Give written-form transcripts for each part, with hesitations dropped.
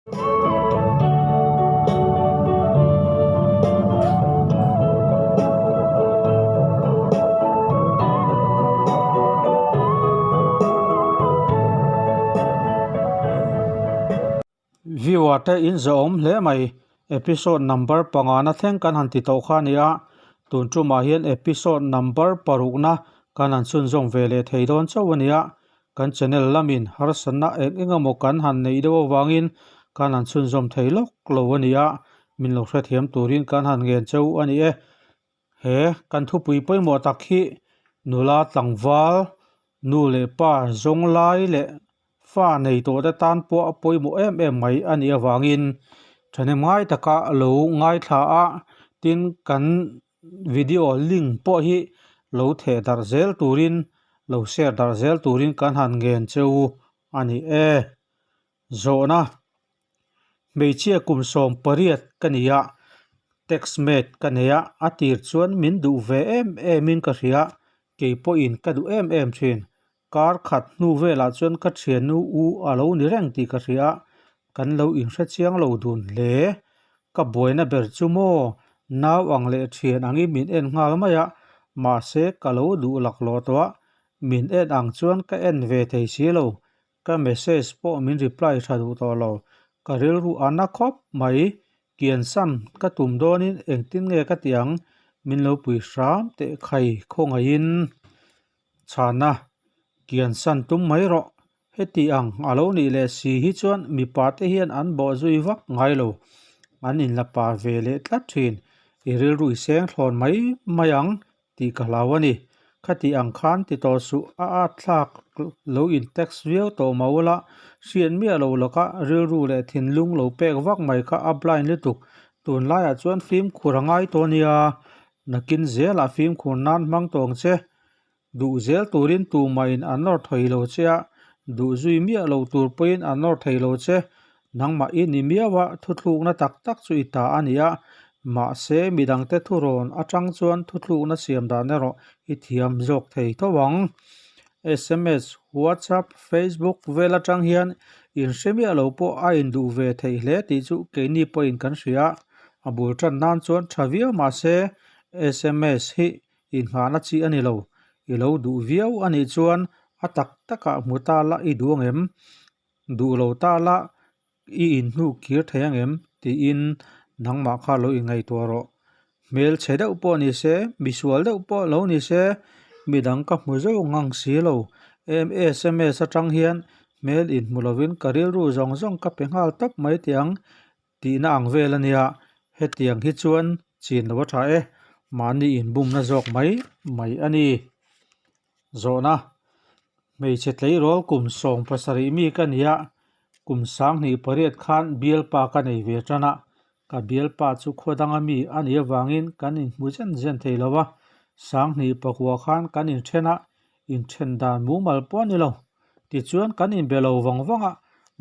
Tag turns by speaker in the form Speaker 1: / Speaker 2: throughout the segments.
Speaker 1: Viewer te in zawhawm hle mai. Episode number pangana thleng kan han ti tawh kha a ni a, tun tumah hian episode number parukna kan han chhunzawm ve leh thei dawn chauh a ni a. Kan channel lamin harsatna eng eng emaw kan han neih deuh avangin kan han chhunzawm thei lawk lo a ni a, min lo hrethiam turin kan han ngen cheu a ni e. He kan thupui pawimawh tak hi nula tlangval, nu leh pa zawng lai leh fa nei tawh te tan pawh a pawimawh em em mai a nih avangin thahnem ngai taka lo ngaithla a, tin kan video link pawh hi lo theh darh zel turin lo share darh zel turin kan han ngen cheu a ni e. Zawhna, Hmeichhia kum 18 ka ni a, text mate ka nei a, a tir chuan min duh ve em em in ka hria, kei pawhin ka duh em em thin. Kar khat hnu velah chuan ka thiannu u a lo ni reng tih ka hria a, kan lo inhre chiang lo dun hle. Ka buaina ber chu maw, nau ang leh thian angin min en nghal mai a, mahse ka lo duh laklawh tawh a, min en ang chuan ka en ve thei si lo, Ka message pawh min reply tha duh tawh lo. Ka rilru a na khawp mai. Kiansan ka tum dawnin engtin nge ka ti ang? Min lo pui hram teh khai khawngaihin. Chhana, Kiansan tum mai rawh. Heti ang a lo nih leh si hi chuan mipa te hian an bawh zui vak ngai lo. An inla pa ve leh tlat thin. I rilru i seng thlawn mai mai ang. Tih ka hlau a ni. Khati ang khan ti tawh suh a at thlak lo in text viau tawh mah ula, hriat miah lo laka rilru leh thinlung lo pek vak mai kha a blind lutuk. Tunlaiah chuan fimkhur a ngai tawh nia, nakin zelah fimkhur nan hmang tawh ang che. Duh zel turin tumahin an nawr thei lo che a, duh zui miah lo tur pawhin an nawr thei lo che. Nangmah i ni miau a, thuthlukna tak tak chu i ta a ni a, mahse midangte thurawn atang chuan thuthlukna siam dan erawh i thiam zawk thei tho ang. Sms, WhatsApp, Facebook vel atang hian inhre miah lo pawh a induh ve theih hle tih chu keini pawhin kan hria a, a bul tan nan chuan tha viau mahse sms hi inghahna chi a ni lo. I lo duh viau a nih chuan a tak takah hmu ta la i duh ang em? Duh lo ta la, i inhnuh kir thei ang em? tiin nangmah kha lo inngaihtuah rawh. Hmel chhe deuh pawh ni se, misual deuh pawh lo ni se, midang ka hmu zeuh ngang si lo. Sms atang hian hmel inhmu lovin ka rilru zawng zawng ka pe nghal tawp mai tih ang tihna ang vel a nia. Hetiang hi chuan chin lo a tha e, mahni inbumna zawk mai mai a ni. Zawhna, Hmeichhe tleirawl kum 17 mi ka ni a, kum 28 khan bialpa ka nei ve tan a, ka bialpa chu khaw danga mi a nih avangin kan inhmu zen zen thei lo a, 2009 khan kan inthen a, inthen dan mumal pawh a ni lo. Tichuan kan inbe lo vang vang a,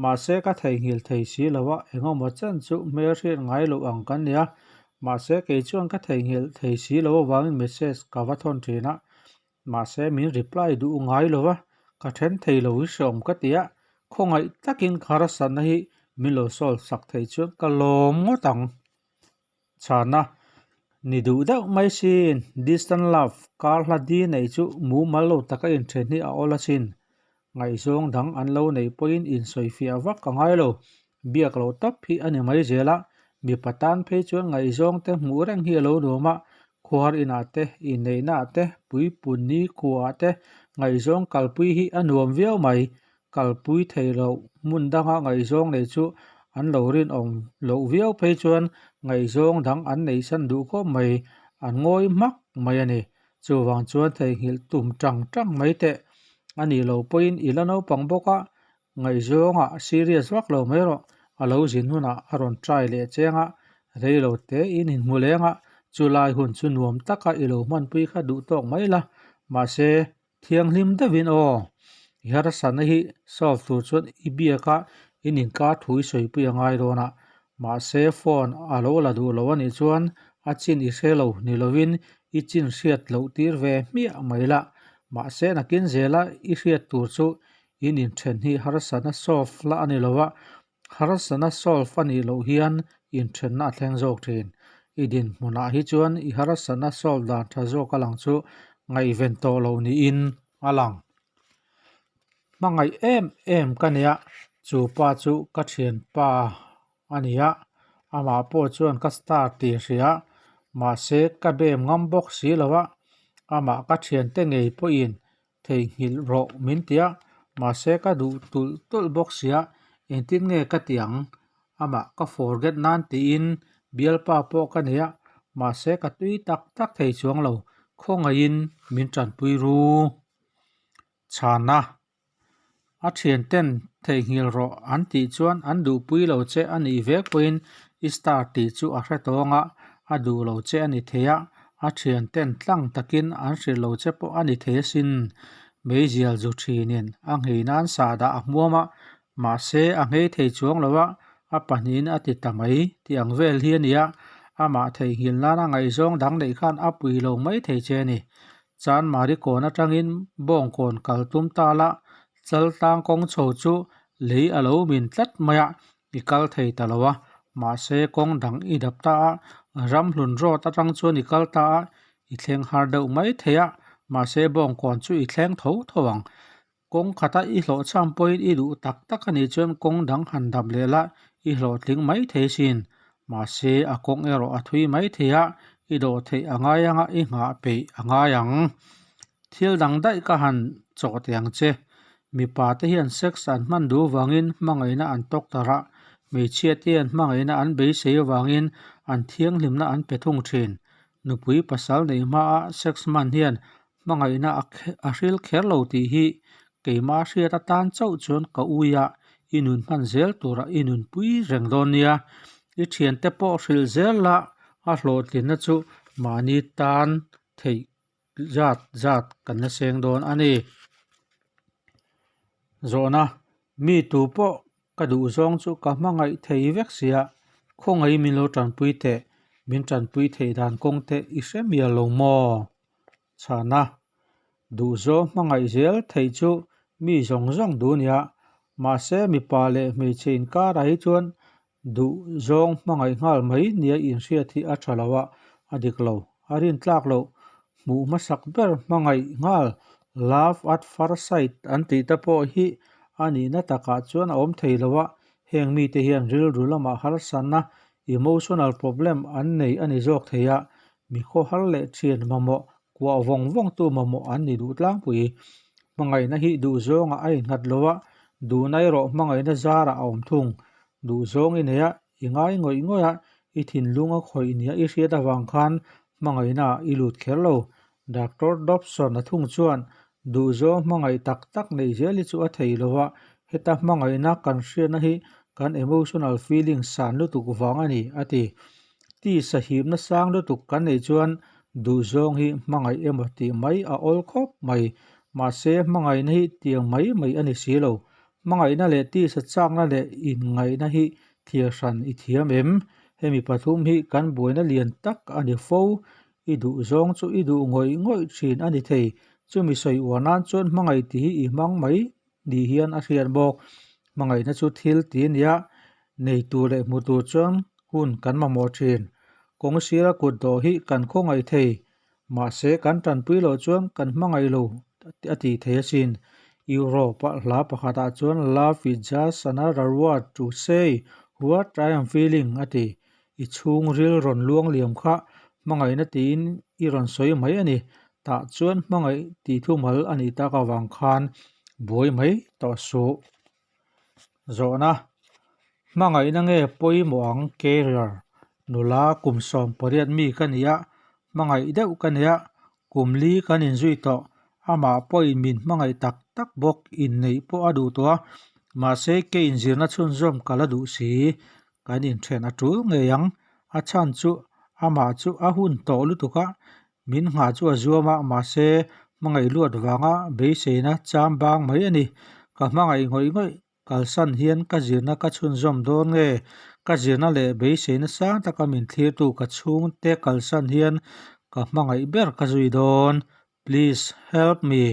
Speaker 1: mahse ka theihnghilh thei si lo a, engemaw chen chu hmelhriat ngai loh ang kan ni a, mahse kei chuan ka theihnghilh thei si lo avangin message ka va thawn thin a, Mahse min reply duh ngai lo va, ka then thei lo hi hreawm ka ti a, khawngaih takin ka harsatna hi min lo solve sak thei chuan ka lawm ngawt ang. Chhana, Ni duh deuh mai sin, distant love kar hla di neih chu mumal lo taka inthen hi a awl asin. Ngaihzawng dang an lo neih pawhin insawifiah vak ka ngai lo, biak loh tawp hi a ni mai zel a, mipa tan phei chuan ngaihzawng te hmuh reng hi a lo nuam a, khuar inah te, inneihnaah te, puipun ni khuaah te ngaihzawng kalpui hi a nuam viau mai, kalpui thei loh hmun danga ngaihzawng nei chu an lo rinawm loh viau phei chuan ngaihzawng dang an neihsan duh khawp mai, an ngawi hmak mai a ni. Chuvang chuan theihnghilh tum tang tang mai teh. A nih loh pawhin i la naupang bawk a, ngaihzawngah serious vak lo mai rawh. A lo zin hunah a rawn try leh cheng a, rei lo te in inhmu leng a, chulai hun chu nuam taka i lo hmanpui kha duh tawk mai la. Mahse, thianghlim deuhin aw, i harsatna hi solve tur chuan i biak a, in inkar thu i sawipui a ngai dawn a. Mahse, phone a lo la duh lo a nih chuan a chin i hre lo ni lovin i chin hriat loh tir ve hmiah mai la. Mahse, nakin zela i hriat tur chu in inthen hi harsatna solve la a ni lo a. Harsatna solve a nih loh hian inthenna a thleng zawk thin. I dinhmunah hi chuan i harsatna solve dan tha zawk a lang chu ngaihven tawh loh niin a lang. Hmangaih em em ka nia, chu pa chu ka thianpa a ni a, amah pawh chuan ka star tih a hria a, mahse ka bem ngam bawk si lo a, amah ka thiante ngei pawhin theihnghilh rawh min ti a, mahse ka duh tulh tulh bawk si a, engtin nge ka ti ang? Amah ka forget nan tiin bialpa pawh ka nei a, mahse ka tui tak tak thei chuang lo, khawngaihin min tanpui ru. Chhana, A thianten theihnghilh rawh an tih chuan an duhpui lo che a nih vek pawhin i star tih chu a hre tawng a, a duh lo che a ni thei a, a thianten tlang takin an hrilh lo che pawh a ni thei asin. Meizial zu thinin a nghei nan sahdah a hmuam a, mahse a nghei thei chuang lo a, a pahnihin a ti ta mai tih ang vel hi a ni a, amah theihnghilh nana ngaihzawng dang neih khan a pui lo mai thei che a ni. Chanmari kawn atangin Bawngkawn kal tum ta la, Chaltlang kawng chho chu lei a lo min tlat mai a, i kal thei ta lo a, mahse kawng dang i dap ta a, Ramhlun road atang chuan i kal ta a, i thleng har deuh mai thei a, mahse Bawngkawn chu i thleng tho tho ang. Kawng khata i hlawhchham pawhin i duh tak tak a nih chuan kawng dang han dap leh la, i hlawhtling mai thei sin. Mahse, a kawng erawh a thui mai thei a, i dawh theih a ngai anga i nghah peih a ngai ang. Thil dang daih ka han chawh teh ang che. Mipa te hian sex an hman duh vangin hmangaihna an tawk tar a, hmeichhia te hian hmangaihna an beisei avangin an thianghlimna an pe thung thin. Nupui pasal neih hmaa sex hman hian Hmangaihna a hril kher lo tih hi keimah hriat atan chauh chuan ka ui a, i nun hman zel turah i nunpui reng dawn nia. I thiante pawh hrilh zel la, a hlawhtlinna chu mahni tan theih zat zat kan la seng dawn a ni. Zawhna, Mi tu pawh ka duh zawng chu ka hmangaih thei vek sia, khawngaih min lo tanpui teh, min tanpui theih dan kawng te i hre mial lo maw? Chhana, Duhzawng hmangaih zel theih chu mi zawng zawng duh nia, mahse mipa leh hmeichhe inkarah hi chuan duhzawng hmangaih nghal mai nia inhriat hi a tha lo a, a dik lo. A rintlak loh hmuh hmasak ber hmangaih nghal love at first sight an tih te pawh hi a nihna takah chuan a awm thei lo a, heng mite hian rilru lamah harsatna emotional problem an nei a ni zawk thei a, Mi khawhar leh thian mamawh kuah vawng vawng tu mamawh an ni duh tlangpui. Hmangaihna hi duhzawngah a innghat lo a, duhna erawh hmangaihna zarah a awm thung. Duhzawng i nei a, i ngai ngawih ngawih a, i thinlung a khawih nia i hriat avang khan hmangaihnaah i lut kher lo. Doctor Dobson a thung chuan duhzawng hmangaih tak tak neih zel hi chu a thei lo a, heta hmangaihna kan hriatna hi kan emotional feeling san lutuk vang a ni, a ti. Tisa hipna sang lutuk kan neih chuan duhzawng hi hmangaih emaw tih mai a awl khawp mai. Mahse hmangaihna hi tiang mai mai a ni si lo. Hmangaihna leh tisa chakna leh inngaihna hi thlir hran i thiam em? Hemi pathum hi kan buaina lian tak a ni fo. I duhzawng chu i duh ngawih ngawih thin a ni thei. Chumi sawi uar nan chuan hmangaih tih hi i hmang mai ni hian a hriat bawk. Hmangaihna chu thil ti a nia, nei tur leh hmu tur chuan hun kan mamawh thin. Kawng sira kut dawh hi kan khawngaih thei, mahse kan tanpui loh chuan kan hmangaih lo a tih thei asin. Europe-a hla pakhatah chuan Love is just another word to say what I am feeling a ti. I chhungril rawn luang liam kha hmangaihna tiin i rawn sawi mai a ni. Tah chuan hmangaih tih thumal a nih tak avang khan buai mai tawh suh. Zawhna, Hmangaihna nge pawimawh ang Carrier? Nula kum 18 mi ka ni a, hmangaih deuh ka nei a, kum li kan inzui tawh. Amah pawhin min hmangaih tak tak bawk inneih pawh a duh tawh a, mahse ke inzirna chhunzawm ka la duh si. Kan inthen a tul ngei ang. A chhan chu amah chu a hun tawh lutuk a, min nghah chu a zuam a, mahse hmangaih luat vanga beiseina cham bang mai a ni. Ka hmangaih ngawih ngawih kalsan hian ka zirna ka chhunzawm dawn nge? Ka zirna leh beiseina sang taka min thlirtu ka chhungte kalsan hian ka hmangaih ber ka zui dawn. Please help me.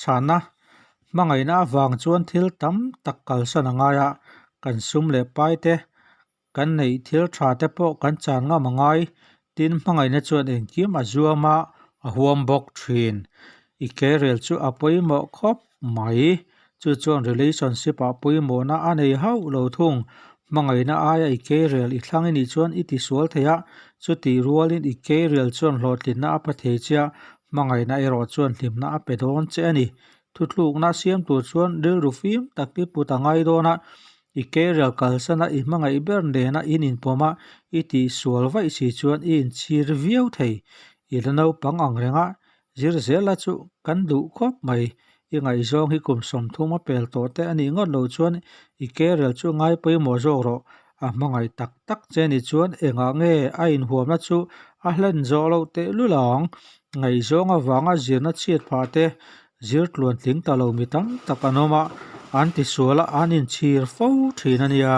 Speaker 1: Chhana, hmangaihna avang chuan thil tam tak kalsan a ngai a. Kan sum leh pai te, kan neih thil tha te pawh kan chan ngam a ngai. Tin, hmangaihna chuan engkim a zuam a, a huam bawk thin. I career chu a pawimawh khawp mai. Chu chuan relationship ah pawimawhna a nei hauh lo thung. Hmangaihna aia i career i thlang i nih chuan i tisual thei a, chutih rualin i career chuan hlawhtlinna a pe thei che a, hmangaihna erawh chuan hlimna a pe dawn che a ni. Thutlukna siam tur chuan rilru fim tak i put a ngai dawn a, i career kalsana i hmangaih ber nena in inpawm a, i tihsual vaih si chuan i inchhir viau thei. I la naupang ang reng a, zir zela chu kan duh khawp mai. I ngaihzawng hi kum 30 a pel tawh te a nih ngawt loh chuan i career chu ngai pawimawh zawk rawh. A hmangaih tak tak che ni chuan engah nge a inhuamna chu a hlen zawh loh tehlul ang? Ngaihzawng avanga zirna chhiat phah te, zir tluan tling ta lo mi tam tak an awm a, an tisual a, an inchhir fo thin a nia.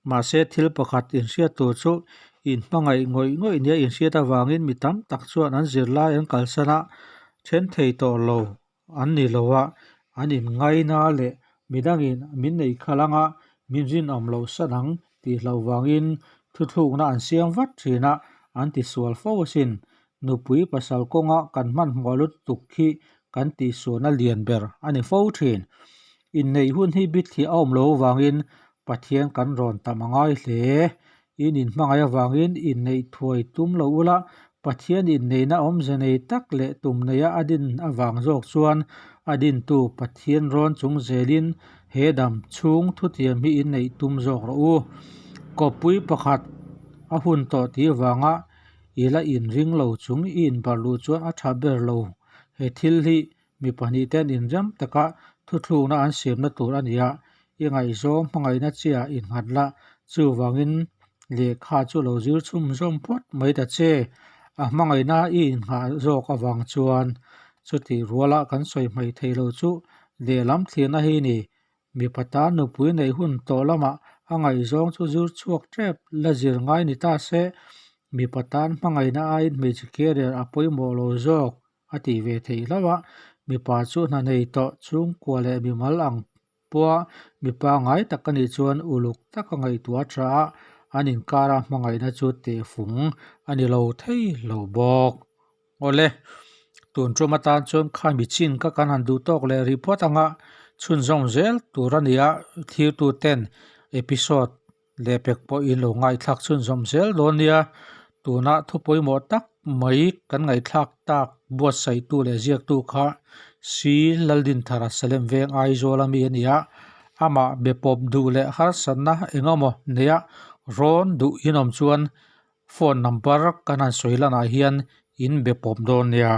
Speaker 1: Mahse thil pakhat inhriat tur chu inhmangaih ngawih ngawih nia inhriat avangin mi tam tak chuan an zirlai an kalsan a, then thei tawh lo An ni lo a, an inngaina leh midangin min neih khalh anga min rinawm loh san ang tih hlauh vangin thuthlukna an siam vat thin a, an tisual fo asin. Nupui pasal kawnga kan hmanhmawh lutuk hi kan tihsualna lian ber a ni fo thin. Inneih hun hi bithliah a awm lo avangin Pathian kan rawn tam a ngai hle. In inhmangaih avangin inneih thuai tum lo ula, Pathian inneihna awmze nei tak leh tum neia a din avang zawk chuan a dintu Pathian rawn chung zelin he dam chhung thutiam hi inneih tum zawk rawh u. Kawppui pakhat a hun tawh tih avanga i la inring lo chung i inbarh luh chuan a tha ber lo. He thil hi Mi pahnihten inrem taka thuthlukna an siamna tur a ni a, i ngaihzawng hmangaihna chiah innghat la, chuvangin lehkha chu lo zir chhumzawm phawt mai ta che. A hmangaihna i innghah zawk avang chuan chutih ruala kan sawi hmaih theih loh chu lehlam thlirna hi ni. Mipa tan nupui neih hun tawh lamah a ngaihzawng chu zir chhuak tep la zir ngai ni ta se, mipa tan hmangaihna aiin hmeichhe career a pawimawh lo zawk. A tih ve theih hlauh a, mipa chu hna nei tawh chhungkua leh mimal ang pawha mipa ngai tak a nih chuan uluk taka ngaihtuah a tha a, an inkara hmangaihna chu tehfung a ni lo thei lo bawk. Awle, tun tum atan chuan kha mi chin kha kan han duh tawk leh rih phawt anga chhunzawm zel tur a ni a, thirtu ten episode Lehpek pawh in lo ngaihthlak chhunzawm zel dawn nia, tuna thu pawimawh tak mai kan ngaihthlak tak buatsaihtu leh ziaktu kha Si Laldinthara Salem veng Aizawl ami a ni a, amah be pawp duh leh harsatna eng emaw neia rawn duh inawm chuan phone number kan han sawi lanah hian in be pawp dawn nia.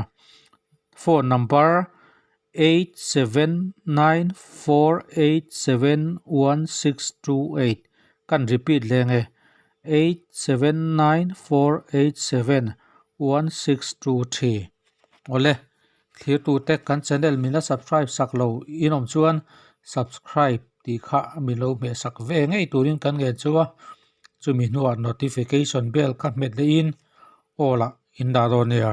Speaker 1: Phone number 8794871628 kan repeat leng e 8794871623 awle thlirtute kan channel min la subscribe sak lo in awm chuan subscribe tih kha min lo hmeh sak ve ngei turin kan ngen chu a chumi hnuah notification bell kha hmet leh in aw lah in dah dawn nia.